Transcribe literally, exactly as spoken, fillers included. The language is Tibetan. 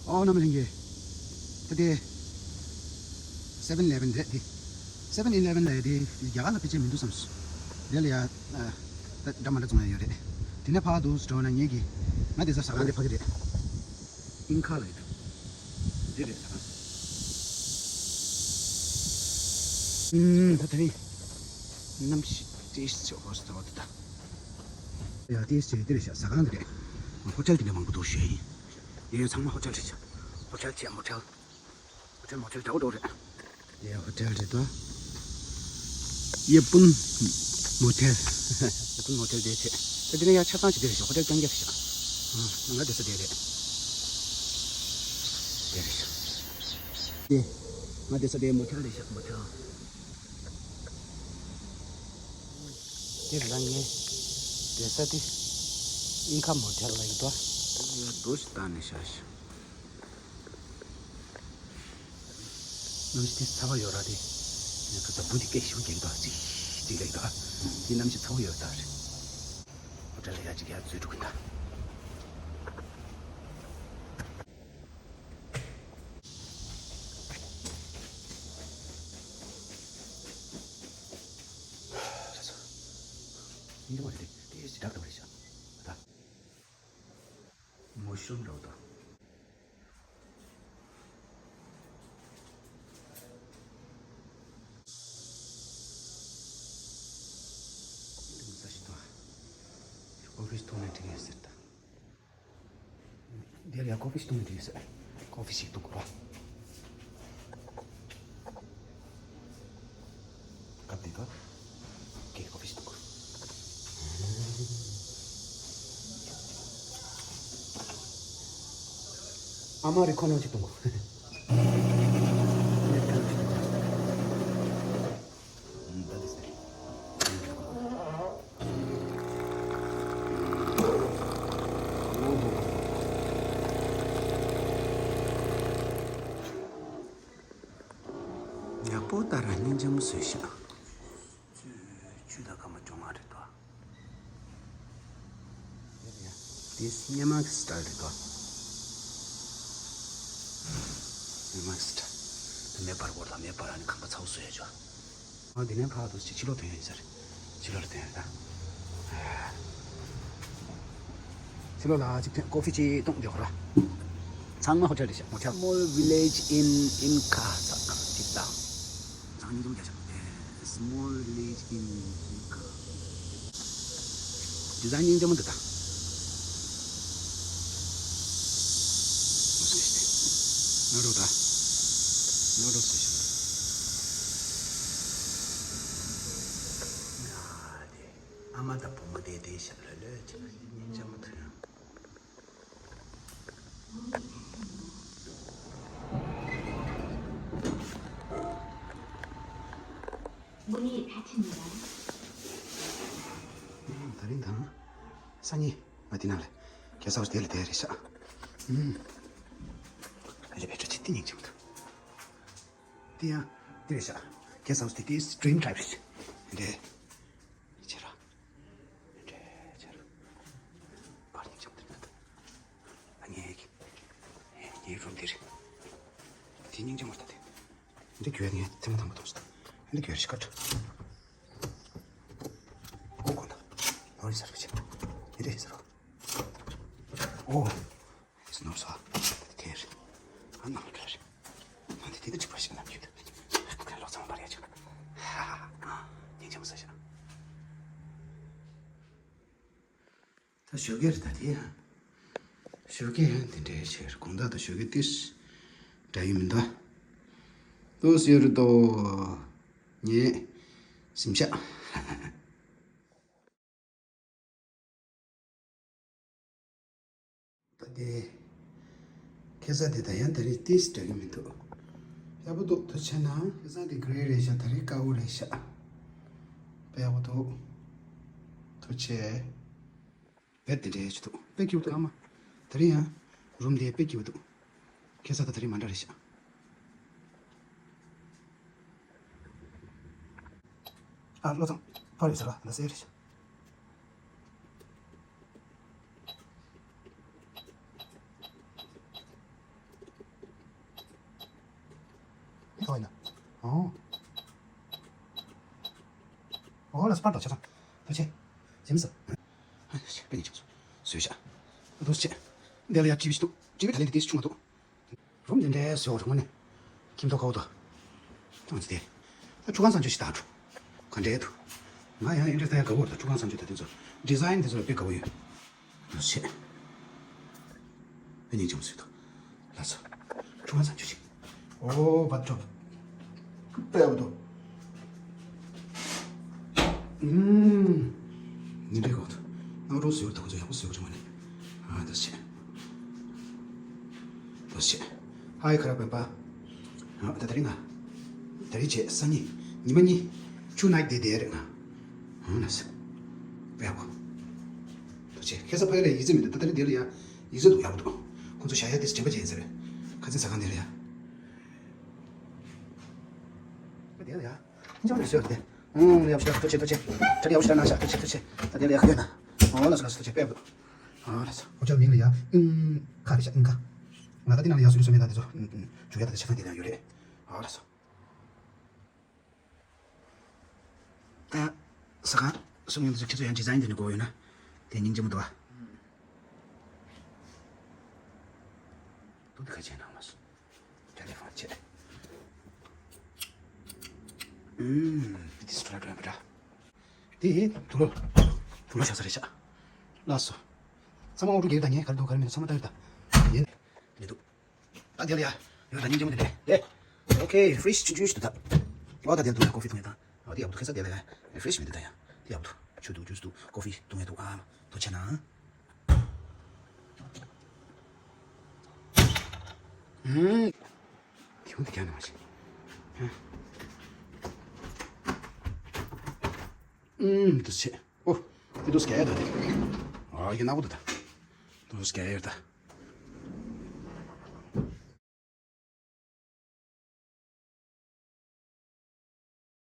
ཨོ་རྣམ་རིང་གི། ད་དེ། སེ་བེན་ཨི་ལེ་བེན་རེད་དེ། སེ་བེན་ཨི་ལེ་བེན་ལ་ཡ་དེ་རྒྱ་གར་ལ་ཕལ་ཆེར་མི་འདུག་བསམ་སོང་། དེ་ལ་ཡ། ཨ། ད་འདྲ་མ་འདྲ་བཙོང་ཡ་ཡོད་རེད། དེ་ནས་ཕར་འདུག་འགྲོ་ན་ངེད་ཀྱི། ང་དེ་ཚོ་ཟ་ཁང་དེ་ཕ་གི་རེད། ཨིན་ཁ་ལ་ཡོད། འདི་རེད་ཟ་ཁང་། ཨུམ། ད་དེ་རིང་གནམ་གཤིས་ཏོག་ཙམ་འོ་ཙམ་འོ་ད། ཡ་ཏོག་ཙམ་འདི་རེད་ཤག་ཟ་ཁང་འདི་རེད། ཧོ་ཊེལ་འདི་འདྲ་མང་པོ་འདུག་ཞུ་ཡ་ཡིན། ཡ་ཡ་ཚང་མ་ཧོ་ཊེལ་རེད་ཤག་ཧོ་ཊེལ་བྱས་མོ་ཊེལ། ཧོ་ཊེལ་མོ་ཊེལ་འདྲ་བོ་འདྲ་བོ་རེད། ཡ་ཧོ་ཊེལ་རེད་དོ། ཡེ་པུན་མོ་ཊེལ། ཡེ་པུན་མོ་ཊེལ་དེ་བྱས། ད་འདི་ནས་ཡ་ཆ་ཚང་ཞིག་འདི་རེད་ཤག་ཧོ་ཊེལ་རྐྱང་རྐྱང་རེད་ཤག་ཨ། ང་བསྡད་ས་དེ་རེད། དེ་རེད་ཤག་དེ། ང་བསྡད་ས་དེ་མོ་ཊེལ་རེད་ཤག་མོ་ཊེལ། དེ་རང་ངའི་བསྡད་ས་དེ་ཨིན་ཁ་མོ་ཊེལ་ལ་ཡོད་དོ། ཡ་རྡོ་ཞིག་བཏང་ནས་བཞག་ཤག་གནམ་གཤིས་དེ་ཚ་བ་ཡོད་ར་དེ། ཁ་ཚ་བུ་དེ་སྐད་ཞིག་རྒྱག་གི་འདུག་ཅིག་ཅིག་རྒྱག་གི་འདུག་དེ་གནམ་གཤིས་ཚ་བ་ཡོད་ད་རེད། ཨོ་ཊེལ་ལ་ཡ་ཅིག་ཡ་འཛུལ་འགྲོ་གི་འདུག་ཡིན་གྱི་མ་རེད་དེ། དེ་ཞེ་དྲག་འདྲ་བ་རེད་ཤག་ད། མུ་ཤུམ་འདྲ་བོ་དང་། འདི་མི་ཟ་ཞིག་དང་། ཀོ་ཕི་ཞིག་འཐུང་ནས་འགྲིག་ཡོད་ཟེར་ད། འདིར་ཡ་ཀོ་ཕི་ཞིག་འཐུང་ནས་འགྲིག་ཡོད་ཟེར། ཀོ་ཕི་ཞིག་འཐུང་དགོས་པ། ཀབ་འདི་ག་ཀེ་ཀོ་ཕི་ཞིག་འཐུང་དགོས། ཨ་མ་རི་ཁོ་ནོ་ཅིག་འཐུང་དགོས། ཡག་པོ་ད་ར་སྙིང་རྗེ་མོ་བཟོས་ཤག་ཆུ་དང་སྐར་མ་བཅོ་ལྔ་རེད་དོ། དེ་སྙེ་མ་གི་སི་ཊལ་རེད་དོ། སྙེ་མ་གི་སི་ཊལ། མེ་འབར་བོར་དང་མེ་འབར་ཨ་ནི་ཁང་པ་ཚ་བོ་བཟོས་ཡ་ཆོ། ཨ་འདི་ནས་ཕར་དུ་ཕྱི་ཕྱི་ལོགས་ཐོན་ཡ་ཡིན་ས་རེད། ཕྱི་ལོགས་ལ་ཐོན་ཡ་རེད་ད། ཕྱི་ལོགས་ལ་ཅིག་ཐོན་ཀོ་ཕི་ཅིག་བཏུང་རྒྱག་ར། ཚང་མ་ཧོ་ཊེལ་རེད་ཤག་མོ་ཊེལ། Small village in Inca ས་ཅིག་ད། ཚང་མ་སྙིང་རྗེ་མོ་རྒྱག་ཤག Small village in Inca། ཌི་ཛའིན་སྙིང་རྗེ་མོ་འདུག་ད། ང་རོ་ད། ང་རོ་ཟེར་ཤག་ཨ་མ་དང་བུ་མོ་དེ་དེ་ཤག་ལྷོད་ལྷོད་བྱས་ན་སྙིང་རྗེ་མོ་ཐོན། ད་རིང་དང་། སང་ཉིན་ང་དེ་ནང་ལ་གེ་སི་ཧའུ་སི་དེ་ལ་བསྡད་རེད་ཤག་ཨུམ། ཨ་ལེ་བེ་ཏྲ་ཅི་ཏི་སྙིང་རྗེ་མོ་འདུག་དེ་ཡང་དེ་རེད་ཤག་གེ་སི་ཧའུ་སི་དེ་དེ་སི་ཊི་རིམ་ཊའིབ་རེད་ཤག་འདྲེ། ཆེ་ར། འདྲེ་ཆེ་ར། བར་སྙིང་རྗེ་མོ་འདུག་ཨ་ངའི་ངའི་རུམ་དེ་རེད། དེ་སྙིང་རྗེ་མོ་རེད་ད་དེ། འདི་གྱོད་ངས་ཐེངས་མ་དང་པོ་མཐོང་སོང་། འདི་གྱོད་རེ་ཤི་ཀ་ཊ། ཨོ་ཁོ་ན། ནོར་རི་ཟེར་བ་ཆེ། འདི་རེད་ཟེར་བ། ཨོ། སི་ནོར་སོ། དེ་རེད། ཨ་ནང་ལ་རེད། ང་འདི་དེ་འདྲ་ཅིག་པ་ཞིག་ལབ་ཡོད། ཁོ་ཁ་ལོ་ཚང་མ་པར་ཡ་ཆེ། ཧ་ཧ་ཧ། སྙིང་རྗེ་མོ་ཟེར་ཤག་ད་ཞོགས་ཀས་རེད་ད་དེ་ཡང་། ཞོགས་ཀས་ཡང་དེ་འདྲའི་ཕྱིར་དགོང་དག་དང་ཞོགས་ཀས་ཏིས་འདྲ་ཡི་མི་འདུག་ཏོག་ཙམ་རེད་དོ། ངས་སེམས་ཤག་ད་དེ། ཁ་སང་དེ་ད་ཡང་ད་རེས་ཏིས་འདྲ་གི་མི་འདུག་ཡག་པོ་འདུག་ཐུགས་རྗེ་ཆེ་གནང་། ཁ་སང་དེ་གྷི་རེ་རེད་ཤག་ད་རེས་དཀར་པོ་རེད་ཤག་དཔེ་ཡག་པོ་འདུག་ཐུགས་རྗེ་ཆེ། དཔེ་དེ་འདྲའི་ཆུ་འདུག་དཔེ་སྐྱིད་པོ་འདུག་ཨ་མ། ད་རེས་ཡང་རུམ་དེ་དཔེ་སྐྱིད་པོ་འདུག་ཁ་སང་དང་ད་རེས་མ་འདྲ་རེད་ཤག་ཨ་བློ་བཟང་ཕར་ཡོད་ཟེར་བ་ལ་ཟེར་རེད་ཤག་ཐོག་ཡིན་ན། ཨོ། ཨོ་ལ་སྤར་དོ་ཆ་ཚང་། ཐུགས་རྗེ་ཆེ། ཇེམ་སི། ཨ་ཤ་པེ་ནི་ཆུང་སོ་བཟོས་ཤག་ཐུགས་རྗེ་ཆེ། འདི་ལ་ཡ་ཅི་བི་ཞིག་འདུག་ཅི་བི་ད་ལན་འདི་ཏིས་ཆུང་མ་འདུག་རུམ་འདི་འདྲའི་བཟོས་འོ་རུང་ནས། ཁྱིམ་ཐོག་ཁ་བོ་དོ། ཐང་ཅི་དེ། ད་ཆུ་ཁང་སང་ཆུ་ཞིག་ད་འགྲོ། ག་འདྲའི་འདུག་ང་ཡང་ཨིན་ཊི་རེ་སི་ཡ་དགའ་བོ་རེད། ད་ཆུ་ཁང་སང་ཆུ་ད་དེ་ཚོ། ཌི་ཛ་ཡིན་དེ་ཚོ་ལ་དཔེ་དགའ་བོ་ཡོད། ལགས་སོ། ཨ་ནི་ཅུང་ཟད་དོ། ལགས་སོ། ཆུ་ཁང་སང་ཆུ་ཞིག་ཨོ་བ་ཐོབ། དཔེ་ཡག་པོ་འདུག་ཨུམ། ཉིན་རེ་གོ་ཐུ། ནང་རོ་བཟོས་དང་ཚོ་ཡག་པོ་བཟོས་ཀྱི་མ་རེད། ཨ་ད་ཆེ། ད་ཆེ། ཧའི་ཁ་ར་པན་པ། ཨ་ད་ད་རིང་ང་། ད་རིང་བྱས་སང་ཉིན། ཉི་མ་གཉིས། ཆུ་ནག་དེ་དེ་རེད་ང་། ཨ་ན་སི། དཔེ་ཡག་པོ། ད་ཆེ་ཁ་སང་ཕ་གི་ལ་ཡིག་ཚད་མི་འདུག་ད་ད་རིང་དེ་ལ་ཡ། ཡིག་ཚད་འདུག་ཡག་པོ་འདུག་ཁོང་ཚོ་བྱ་ཡ་དེ་དྲན་པ་བརྗེད་ཡིན་ས་རེད། ཁ་ཚིག་ཟ་ཁང་དེ་ལ་ཡ། དེ་ལ་ཡ། ཁྱིམ་ཚང་རེ་ཟེར་ཏེ། ཨང་ཡག་ཤོས་ཐུགས་རྗེ་ཆེ་ཐུགས་རྗེ་ཆེ། ད་ཡག་ཤོས་ན་ཤ་ཐུགས་རྗེ་ཆེ་ཐུགས་རྗེ་ཆེ། ད་དེ་ལ་ཡག་ཡོད་ན། ཨོ་ལགས་སོ་ལགས་སོ་ཐུགས་རྗེ་ཆེ་དཔེ་ཡག་པོ། ཨོ་ལགས་སོ། ཁོ་ཚོའི་མིང་ལ་ཡ། ཨང་ཁ་རེ་ཤ་ཨང་ཁ། ང་ད་དེ་ནང་ལ་ཡག་སུ་རེ་སོ་མེད་ད་དེ་ཚོ། ཨང་ཨང་བྱུག་ཡ་ད་དེ་ཆ་ཚང་དེ་ལ་ཡང་ཡོད་རེད། ཨོ་ལགས་སོ། ད་ཟ་ཁང་སོང་ཡོང་དུས་ཁྱེད་ཚོ་ཡང་ཌི་ཛ་ཡིན་དེ་ནས་དགོས་ཡོད་ན། དེ་སྙིང་རྗེ་མོ་འདུག་ཨ། ཏུ་དེ་ཁ་ཆེ་ནང་མ་སོང་། ཊེ་ལེ་ཕོན་ཆེ། ཨུམ། དེ་སུ་ར་འགྲོ་ཡ་མི་འདྲ། དེ་དུག་ལོག་དུག་ལོག་ཤ་ཚ་རེད་ཤག་ལགས་སོ། ཚང་མ་ཨོ་ཊོ་གེ་ད་ངས་ག་རེ་འདུག་ག་རེ་མེད་འདུག་ཚང་མ་ལྟ་ཡོད་ད། ཡིན། ལེ་འདུག་ད་དེ་ལ་ཡ། ཡོད་ད་སྙིང་རྗེ་མོ་དེ་ལས། ལེ། ཨོ་ཁེ་ཕི་རི་ཤི་ཆུང་ཆུང་ཞིག་འདུག་ད། ཨོ་ད་དེ་ལ་འདུག་ད་ཀོ་ཕི་འཐུང་ཡ་ད། ཨོ་དེ་ཡག་པོ་འདུག་ཁ་སང་དེ་ལ་ཡ། ཕི་རི་ཤི་མི་འདུག་ད་ཡ། དེ་ཡག་པོ་འདུག་ཆུ་འདུག་ཇུས་འདུག་ཀོ་ཕི་འཐུང་ཡ་འདུག་ཨ། ཐུགས་རྗེ་ཆེ་གནང་། ཨུམ། དེ་ཡང་དེ་རྒྱག་ནས་མ་བྱེད། ཨུམ། འདུག་སེ། ཨོ། འདི་འདུག་སེ་རྒྱག་ཡ་ད་དེ། ཨ་ཡིན་ན་ཨོ་ད་ད། འདུག་སེ་རྒྱག་ཡ་ད།